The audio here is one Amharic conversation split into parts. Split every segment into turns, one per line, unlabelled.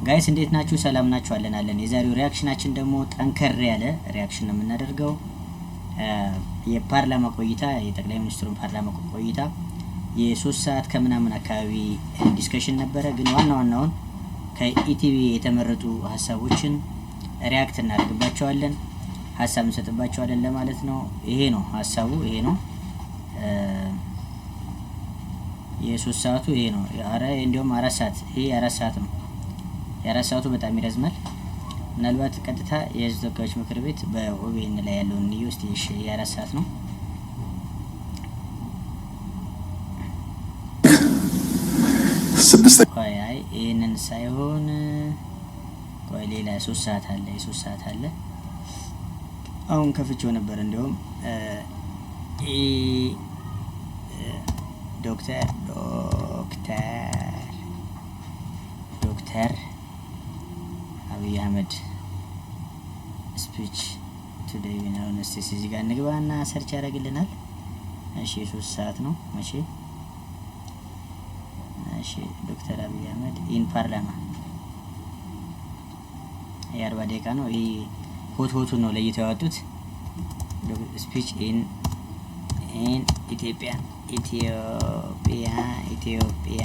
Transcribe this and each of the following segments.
Guys፣ እንዴት ናችሁ? ሰላም ናችሁ? አለን አለን። የዛሬው reaction ኣችን ደግሞ ጠንከር ያለ reaction ነው የምናደርገው። የፓርላማ ቆይታ፣ የጠቅላይ ሚኒስትሩን ፓርላማ ቆይታ የ3 ሰዓት ከምናምን አካባቢ discussion ነበረ። ግን ዋና ዋናውን ከኢቲቪ የተመረጡ ሀሳቦችን react እናደርግባቸዋለን፣ ሀሳብ እንሰጥባቸዋለን ለማለት ነው። ይሄ ነው ሀሳቡ፣ ይሄ ነው የ3 ሰዓቱ ይሄ ነው። አረ እንዲሁም 4 ሰዓት፣ ይሄ 4 ሰዓት ነው። የ4 ሰዓቱ በጣም ይረዝማል። ምናልባት ቀጥታ የህዝብ ተወካዮች ምክር ቤት በኦቢኤን ላይ ያለውን እንየው እስቲ። እሺ፣ የ4 ሰዓት ነው።
ስድስተኛ
ቆይ፣ አይ ይህንን ሳይሆን ቆይ ሌላ 3 ሰዓት አለ፣ የ3 ሰዓት አለ። አሁን ከፍቼው ነበር። እንዲሁም ዶክተር አብይ አህመድ speech today ቢነውን እስቲ እዚህ ጋር እንግባና search ያደርግልናል። እሺ፣ የ3 ሰዓት ነው መቼ? እሺ፣ ዶክተር አብይ አህመድ in ፓርላማ የ40 ደቂቃ ነው። ይሄ hot hot ኡ ነው ለይተው ያወጡት። Speech in ኢትዮጵያ ኢትዮጵያ ኢትዮጵያ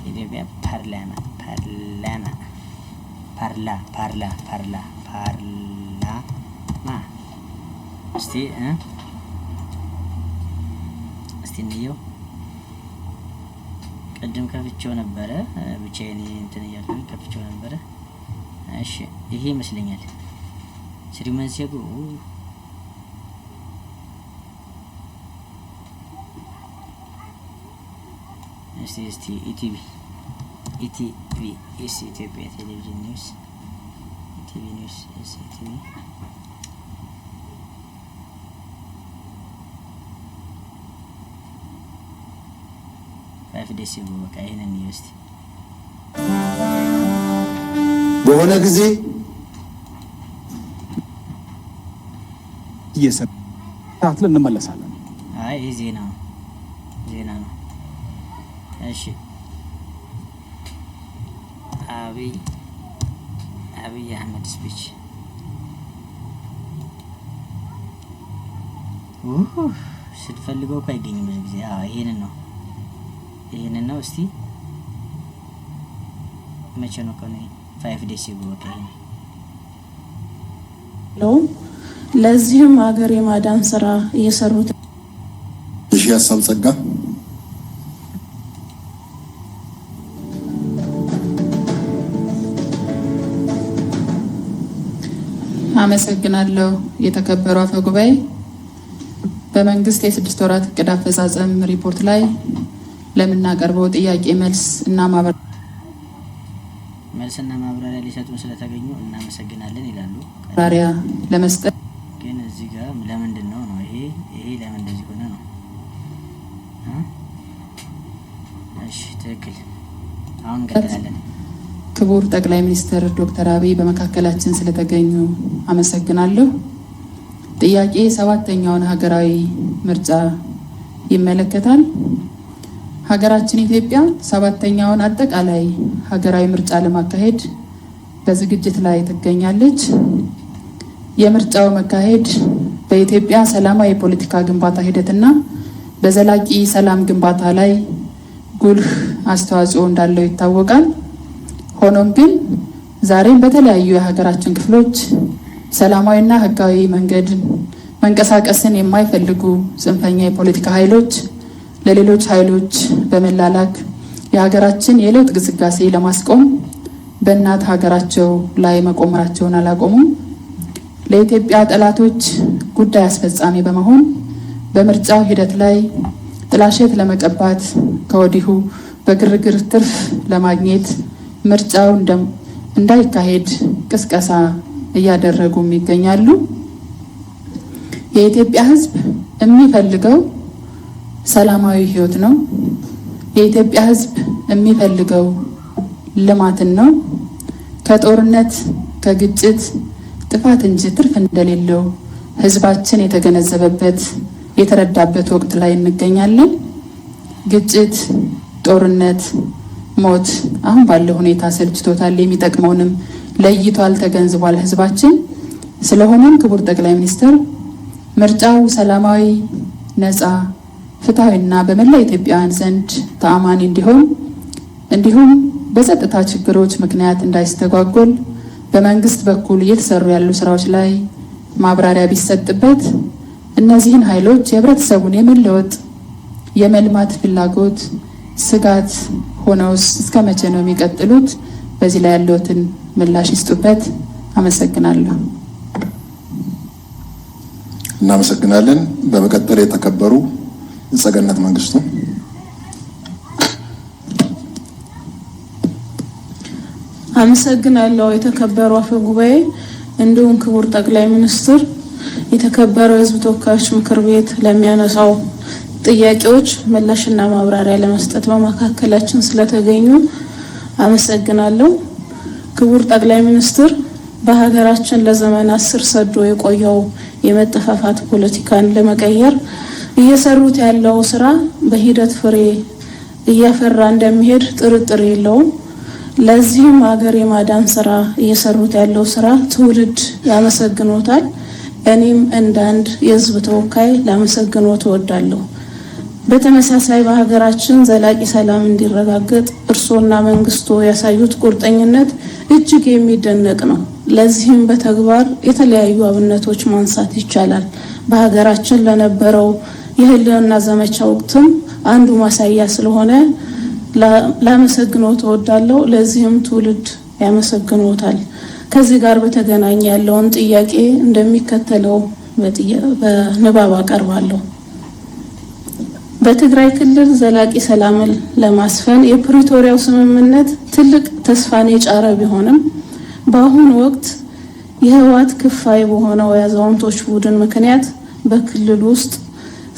ኢትዮጵያ ፓርላማ ፓርላማ ፓርላ ፓርላ ፓርላ ፓርላማ እስቲ እንየው። ቅድም ከፍቼው ነበረ፣ ብቻዬን እንትን እያልኩኝ ከፍቼው ነበረ። እሺ፣ ይሄ ይመስለኛል 3 months ago። እስቲ ኢቲቪ ኢስ ኢትዮጵያ ቴሌቪዥን news፣ ኢቲቪ news እስ ኢቲቪ 5 days ago። በቃ ይሄንን እንየው እስቲ።
በሆነ ጊዜ
እየሰራትለን እንመለሳለን።
አይ፣ ይሄ ዜና ነው፣ ዜና ነው። እሺ፣ አብይ አህመድ speech ስትፈልገው እኮ አይገኝም ብዙ ጊዜ። አዎ፣ ይሄንን ነው፣ ይሄንን ነው። እስቲ መቼ ነው ቀኑ? 5 days ago። በቃ ይሄ
ነው። ለዚህም ሀገር የማዳን ስራ እየሰሩት
እሺ፣ ሀሳብ ጸጋ።
አመሰግናለሁ። የተከበሩ አፈ ጉባኤ፣ በመንግስት የ6 ወራት እቅድ አፈጻጸም ሪፖርት ላይ ለምናቀርበው ጥያቄ መልስ እና
መልስና ማብራሪያ ሊሰጡን ስለተገኙ እናመሰግናለን ይላሉ።
ማብራሪያ ለመስጠት
ግን እዚህ ጋር ለምንድን ነው ነው ይሄ ለምን እንደዚህ ሆነ ነው? እ? እሺ፣ ትክክል። አሁን እንቀጥላለን።
ክቡር ጠቅላይ ሚኒስትር ዶክተር አብይ በመካከላችን ስለተገኙ አመሰግናለሁ። ጥያቄ ሰባተኛውን ሀገራዊ ምርጫ ይመለከታል። ሀገራችን ኢትዮጵያ ሰባተኛውን አጠቃላይ ሀገራዊ ምርጫ ለማካሄድ በዝግጅት ላይ ትገኛለች። የምርጫው መካሄድ በኢትዮጵያ ሰላማዊ የፖለቲካ ግንባታ ሂደትና በዘላቂ ሰላም ግንባታ ላይ ጉልህ አስተዋጽኦ እንዳለው ይታወቃል። ሆኖም ግን ዛሬም በተለያዩ የሀገራችን ክፍሎች ሰላማዊና ሕጋዊ መንገድን መንቀሳቀስን የማይፈልጉ ጽንፈኛ የፖለቲካ ኃይሎች ለሌሎች ኃይሎች በመላላክ የሀገራችን የለውጥ ግስጋሴ ለማስቆም በእናት ሀገራቸው ላይ መቆመራቸውን አላቆሙም። ለኢትዮጵያ ጠላቶች ጉዳይ አስፈጻሚ በመሆን በምርጫው ሂደት ላይ ጥላሸት ለመቀባት ከወዲሁ በግርግር ትርፍ ለማግኘት ምርጫው እንዳይካሄድ ቅስቀሳ እያደረጉም ይገኛሉ። የኢትዮጵያ ሕዝብ የሚፈልገው ሰላማዊ ሕይወት ነው። የኢትዮጵያ ሕዝብ የሚፈልገው ልማትን ነው። ከጦርነት፣ ከግጭት ጥፋት እንጂ ትርፍ እንደሌለው ሕዝባችን የተገነዘበበት፣ የተረዳበት ወቅት ላይ እንገኛለን። ግጭት፣ ጦርነት ሞት አሁን ባለው ሁኔታ ሰልችቶታል። የሚጠቅመውንም ለይቷል፣ ተገንዝቧል ህዝባችን። ስለሆነም ክቡር ጠቅላይ ሚኒስትር፣ ምርጫው ሰላማዊ፣ ነፃ፣ ፍትሐዊና በመላ ኢትዮጵያውያን ዘንድ ተአማኒ እንዲሆን እንዲሁም በጸጥታ ችግሮች ምክንያት እንዳይስተጓጎል በመንግስት በኩል እየተሰሩ ያሉ ስራዎች ላይ ማብራሪያ ቢሰጥበት፣ እነዚህን ኃይሎች የህብረተሰቡን የመለወጥ የመልማት ፍላጎት ስጋት ሆነውስ እስከ መቼ ነው የሚቀጥሉት? በዚህ ላይ ያለዎትን ምላሽ ይስጡበት። አመሰግናለሁ።
እናመሰግናለን። በመቀጠል የተከበሩ ጸገነት መንግስቱ።
አመሰግናለሁ። የተከበሩ አፈ ጉባኤ፣ እንዲሁም ክቡር ጠቅላይ ሚኒስትር፣ የተከበረው የህዝብ ተወካዮች ምክር ቤት ለሚያነሳው ጥያቄዎች ምላሽና ማብራሪያ ለመስጠት በመካከላችን ስለተገኙ አመሰግናለሁ። ክቡር ጠቅላይ ሚኒስትር፣ በሀገራችን ለዘመናት ስር ሰዶ የቆየው የመጠፋፋት ፖለቲካን ለመቀየር እየሰሩት ያለው ስራ በሂደት ፍሬ እያፈራ እንደሚሄድ ጥርጥር የለውም። ለዚህም ሀገር የማዳን ስራ እየሰሩት ያለው ስራ ትውልድ ያመሰግኖታል። እኔም እንደ አንድ የህዝብ ተወካይ ላመሰግኖት እወዳለሁ። በተመሳሳይ በሀገራችን ዘላቂ ሰላም እንዲረጋገጥ እርስዎና መንግስትዎ ያሳዩት ቁርጠኝነት እጅግ የሚደነቅ ነው። ለዚህም በተግባር የተለያዩ አብነቶች ማንሳት ይቻላል። በሀገራችን ለነበረው የህልውና ዘመቻ ወቅትም አንዱ ማሳያ ስለሆነ ላመሰግኖት እወዳለሁ። ለዚህም ትውልድ ያመሰግኖታል። ከዚህ ጋር በተገናኘ ያለውን ጥያቄ እንደሚከተለው በንባብ አቀርባለሁ። በትግራይ ክልል ዘላቂ ሰላምን ለማስፈን የፕሪቶሪያው ስምምነት ትልቅ ተስፋን የጫረ ቢሆንም፣ በአሁኑ ወቅት የህወሓት ክፋይ በሆነው የአዛውንቶች ቡድን ምክንያት በክልሉ ውስጥ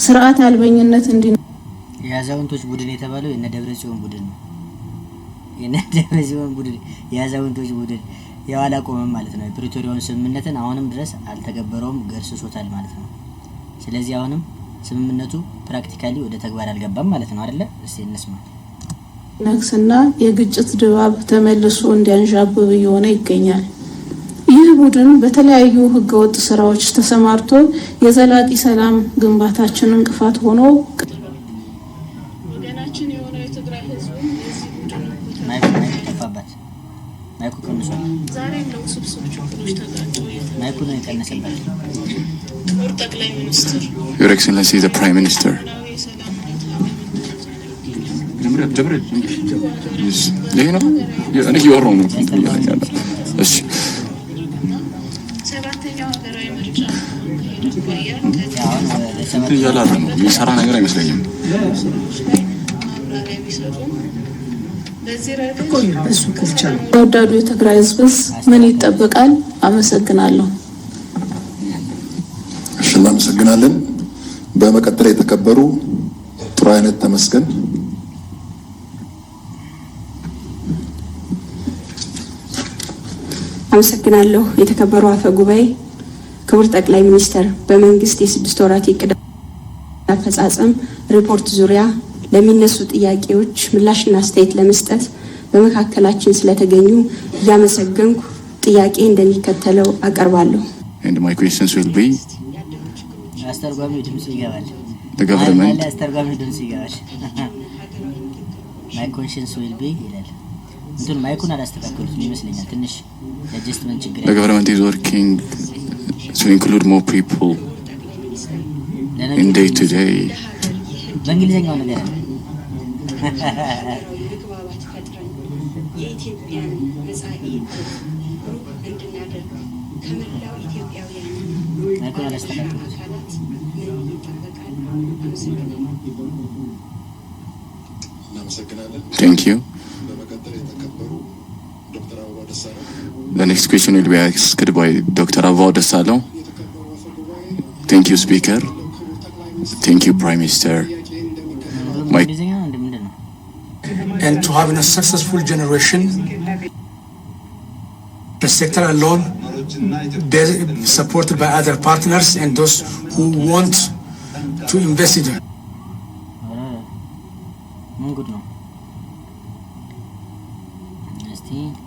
ስርዓት አልበኝነት እንዲ
የአዛውንቶች ቡድን የተባለው የነ ደብረ ጽዮን ቡድን ነው። የነ ደብረ ጽዮን ቡድን የአዛውንቶች ቡድን ያው አላቆመም ማለት ነው። የፕሪቶሪያውን ስምምነትን አሁንም ድረስ አልተገበረውም፣ ገርስሶታል ማለት ነው። ስለዚህ አሁንም ስምምነቱ practically ወደ ተግባር አልገባም ማለት ነው፣ አይደለ? እስቲ እንስማ።
ነግስና የግጭት ድባብ ተመልሶ እንዲያንዣብብ እየሆነ ይገኛል። ይህ ቡድን በተለያዩ ህገወጥ ስራዎች ተሰማርቶ የዘላቂ ሰላም ግንባታችን እንቅፋት ሆኖ ወገናችን የሆነው የትግራይ ህዝብም የዚህ ቡድን
ማይኩ ጠፋባት። ማይኩ ቀንሷል።
ዛሬም ለውስብስብ ችግሮች ተጋልጦ
ማይኩ ነው የቀነሰባት።
ክቡር ጠቅላይ ሚኒስትር፣
Your Excellency the Prime Minister.
የሰላም ሁኔታ በምን ደረጃ ላይ ይገኛል?
ይሄ ነው፣ እኔ እያወራሁ ነው። እሺ።
ሰባተኛው ሀገራዊ ምርጫ ከመካሄድ አኳያ
አሁን ወደ ሰባት
እንትን እያለ ነው፣ የሚሰራ ነገር አይመስለኝም።
ማብራሪያ ቢሰጡም፣ በዚህ ረገድ ተወዳዱ የትግራይ ህዝብስ ምን ይጠበቃል? አመሰግናለሁ።
እሺ፣ እናመሰግናለን። በመቀጠል የተከበሩ ጥሩአይነት ተመስገን።
አመሰግናለሁ። የተከበሩ አፈ ጉባኤ፣ ክቡር ጠቅላይ ሚኒስትር፣ በመንግስት የ6 ወራት የእቅድ አፈጻጸም ሪፖርት ዙሪያ ለሚነሱ ጥያቄዎች ምላሽና አስተያየት ለመስጠት በመካከላችን ስለተገኙ እያመሰገንኩ ጥያቄ እንደሚከተለው አቀርባለሁ።
And my questions will be
አስተርጓሚው ድምጽ ይገባል።
the government
አስተርጓሚው ድምጽ ይገባል። My questions will be ይላል። እንትን ማይኩን አላስተካከሉትም ይመስለኛል። ትንሽ adjustment ችግር
the government is working to include more people in day to day
በእንግሊዝኛው ነገር አለ።
መግባባት ፈጥረን የኢትዮጵያን መጻኢ ዕድል ብሩህ እንድናደርግ ከመላው ኢትዮጵያውያን
ማይኩን አላስተካከሉት።
አካላት ምን ይጠበቃል? አመሰግናለሁ።
እናመሰግናለን።
Thank you.
በመቀጠል የተከበሩ ዶክተር አበባው ደሳለው።
The next question will be asked by Dr. Abebaw Dessalew. Thank you, Speaker. Thank you, Prime Minister. My
እንግሊዝኛ ነው እንደ ምንድን ነው?
And to have a successful generation, the sector alone, supported by other partners and those who want to invest in it.
ኧረ፣ ምን ጉድ ነው? See.